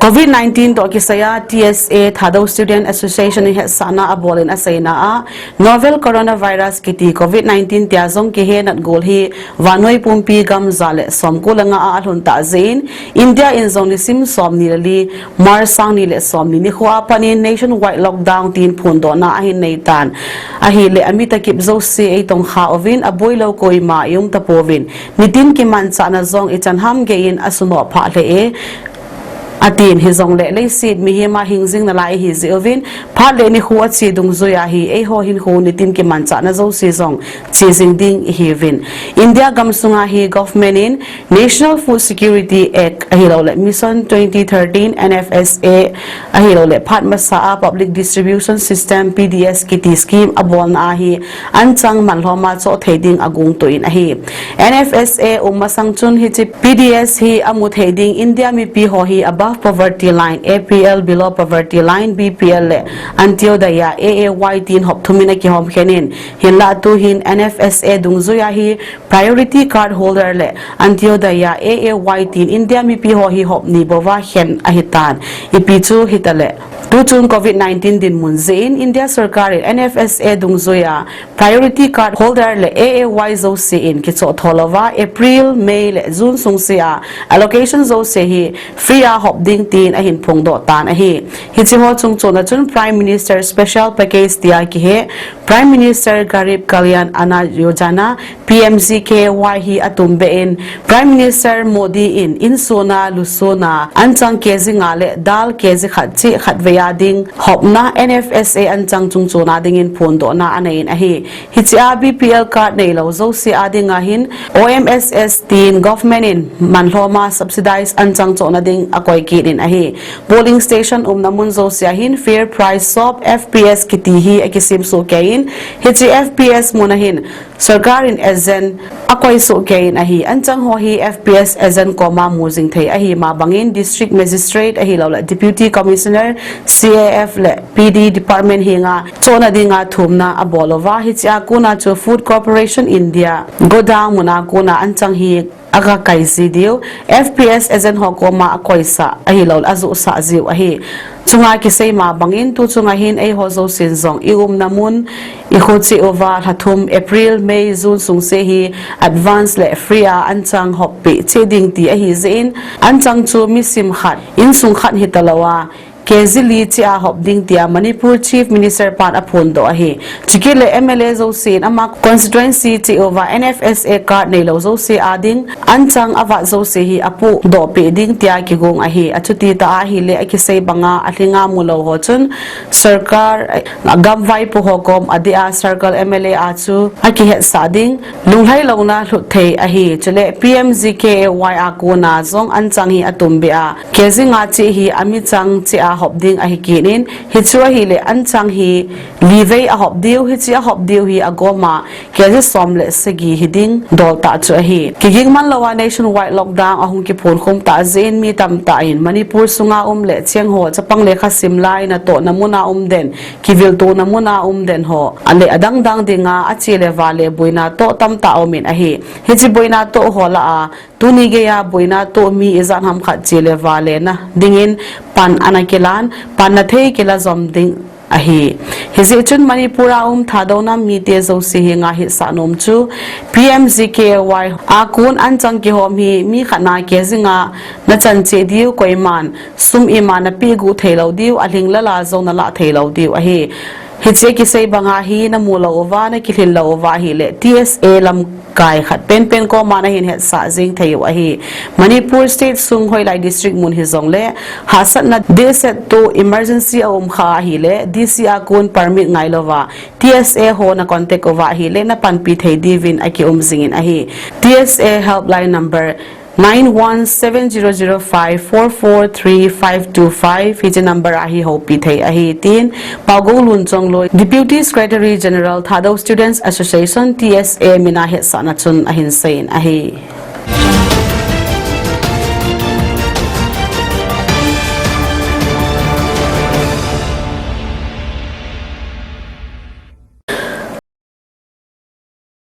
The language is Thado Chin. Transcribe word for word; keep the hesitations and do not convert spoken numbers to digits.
Covid nineteen toh kisaiya T S A Thadou Student Association in hetsahna abolin aseina a, novel coronavirus kiti Covid nineteen tia jong kihe natgol hi vannoi pumpi gam ja le somko le nga a alhun tah jeh in, India in jong nisim somni le li, March sang ni le somni nikho a pat in nationwide lockdown tin phondohna ahin neitan. Ahile, ami takip jouse eitongkha uvin, aboilou koima ium tapouvin, nitin kimanchahna jong ichan ham geiyin asunoh phah lheh e, atin. Hijongle leiset mihem a hingjing nalai ihi jeh uvin, phat le nikho ache dungjuiya hi eiho hinkho nitin kimanchahna jouse jong che jing ding ihiuvin. India gamsunga hi government in National Food Security Act ahilouleh Mission twenty thirteen, N F S A ahilouleh phat masa a Public Distribution System, P D S kiti scheme abolna ahi anchang manlhom a choh thei ding agongtoh in ahi. N F S A um masang chun hiche P D S hi amu thei ding, India mipi ho hi above poverty line, A P L, below poverty line, B P L le Antyodaya, A A Y tin hop thum in akihom khen in, hinlah tuhin N F S A dungjuiya hi priority card holder le Antyodaya, A A Y tin India mipi ho hi hop ni bouva khen ahitan. Ipi chu hitaleh, tuchung Covid nineteen dinmun jeh in India sorkar in N F S A dungjuiya priority card holder le A A Y jouse in kichoh tho louva, April, May le June sungsea allocation jouse hi free a hop ding tin ahin phongdoh tan ahi. Hiche ho chungchon a chun Prime Minister Special Package tia kihe Prime Minister Garib Kalyan Anna Yojana, P M G K Y hi atumbeh in, Prime Minister Modi in insung a, lusun a anchang K G nga le dal K G khat cheh khatvei a ding hopna N F S A anchang chungchon a dingin phondohna anei in ahi. Hiche a B P L card neilou jouse a dinga hin O M S S tin government in manlhom a subsidize anchang chohna ding akoi kit in ahi. Polling station umna mun jouse a hin fair price shop, F P S kiti hi akisem soh kei in, hiche F P S mun a hin sorkar in agent akoi soh kei in ahi. Anchang ho hi F P S agent koma mu jing thei ahi ma bangin District Magistrate ahilouleh Deputy Commissioner, C A F le P D Department henga chohna dinga thumna abol uva, hiche a kona chu Food Corporation India godown mun a kona anchang hi aga kai ji diu, F P S agent ho koma akoisah ahilouleh ajohsah jiu ahi. Chunga kisei ma bangin tuchunga hin eiho jousen jong iumna mun, ikho cheh uva lha thum, April, May, June sungse hi advance le free a anchang hoppeh cheh ding ti ahi jeh in, anchang chu mi sim khat, insung khat hitalouva, K G li cheh a hop ding tia Manipur Chief Minister pan aphondoh ahi. Chukit le M L A jousen ama constituency cheh uva N F S A card neilou jouse a ding anchang avat jouse hi apohdoh peh ding tia kigong ahi. Achuti tah ahile akisei banga alhinga mulou ho chun sorkar, eh, gam vaipo ho kom adeh a circle M L A a chu akihetsah ding, lunglhai louna lhut thei ahi. Chule P M G K Y a kona jong anchang hi atumbeh a, K G nga cheh hi amichang cheh a hop ding ahi kit in, hichu ahile anchang hi li vei ahop diu, hiche ahop diu hi agoma K G som le sagi hiding dol tah chu ahi. Kiging man louva nationwide lockdown ahung kiphonkhum tah jeh in mi tamtah in Manipur sunga um le cheng ho, chapang lekha sim lai natohna mun a um den, kiviltona mun a um den ho, ale adang dang dinga ache le vale boina toh tamtah aum in ahi. Hiche boina toh ho lah a, tuni geiya boina toh mi ijat ham khat che le vale na dingin pan ana kilan, panna thei kila jom ding ahi. Hijeh chun Manipur a um Thadou nam mite jouse henga hetsah nom chu P M G K Y a kon anchang kihom hi mi khat na K G nga nachan cheh diu, koiman sum ima napeh guh theilou diu, alhinglel a jong nalah theilou diu ahi. Hiche kisei banga hi namu lou uva, nakilhin lou uva ahile T S A lamkai khat penpen koma nahin hetsah jeng thei u ahi. Manipur State sung hoilai district mun hijongle hahsatna dehset toh emergency aum kha ahile D C a kon permit ngailouva T S A ho na contact uva ahile napanpi thei diuvin akium jingin ahi. T S A helpline number nine one seven zero zero five four four three five two five, hiche number a hi houpi thei ahi tin Paogou Lunchongloi, Deputy Secretary General Thadou Students Association, T S A mina hetsahna chun ahin seiyin ahi.